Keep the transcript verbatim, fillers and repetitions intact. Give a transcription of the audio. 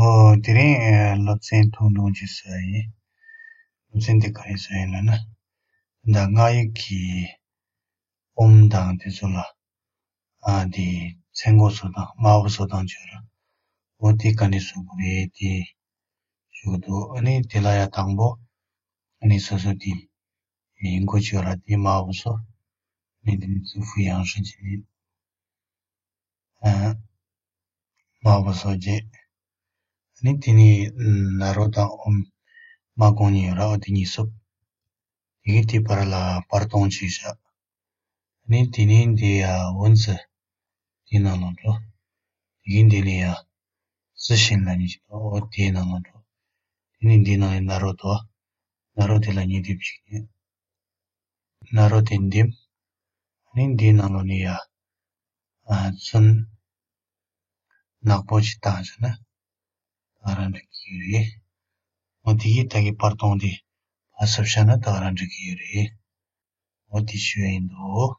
ཨོ། དེ་རིང་སློབ་ཚན་ཐུང་ཐུང་ཅིག་བཟོས་ཡིན། སློབ་ཚན་དེ་ག་རེ་བཟོས་ཡིན་ལབ་ན། ད་སྔགས་ཡིག་གི་ཨོཾ་དང་དེ་ཚོ་ལ་ཨ་དེ་མཚན་འགོད་བཟོ་སྟངས། དམར་པོ་བཟོ་སྟངས་བྱོས་ར། ཨོ་དེ་ག་ནས་བཟོ་དགོས་རེད་དེ་ཞུ་གི་འདུག་ཨ་ནི་དེ་ལ་ཡ་དང་པོ་ཨ་ནི་སོ་སོ་དེ་ཡིག་མགོ་བྱོས་ར། དེ་དམར་པོ་བཟོ། ཨ་ནི་དེ་ནས་ཙི་ཧྥུ་ཡང་ཧྲི་ཅི་ནི། ཨ། དམར་པོ་བཟོ་རྗེས། ཨ་ནི་དེ་ནས་ན་རོ་དང་ཨོཾ་དམར་ཀོང་གཉིས་ཡོད་ར། ཨོ་དེ་གཉིས་བསུབ། དེ་གི་དེ་བར་ལ་བར་སྟོང་ཅིག་བཞག་ཨ་ནི་དེ་ནས་འདི་ཡ་ཝུན་ཙི་དེའི་ནང་ལ་འགྲོ། དེ་གི་འདི་ནས་ཡ་ཙི་ཞིན་ལབ་ནི་ཅིག་འདུག་ཨོ་དེའི་ནང་ལ་འགྲོ། དེ་ནས་འདིའི་ནང་ནས་ན་རོ་དོ། ན་རོ་དེ་ལ་གཉིས་སྡེབ་ཅིག་ནས། ན་རོ་དེ་འདེམས། ཨ་ནི་འདིའི་ནང་ལོགས་ནས་ཡ། ཨ། ཚོན་ནག་པོ་ཅིག་བཏང་བྱས་ན། ད་ག་རང་འགྲིག་གི་ཡོད་རེད། འོ་དེ་གིས་ད་གི་བར་སྟོང་དེ་ཕར་བསུབ་བྱས་ན་ད་ག་རང་འགྲིག་གི་ཡོད་རེད། འོ་དེ་ཞུ་ཡ་ཡིན་འདུག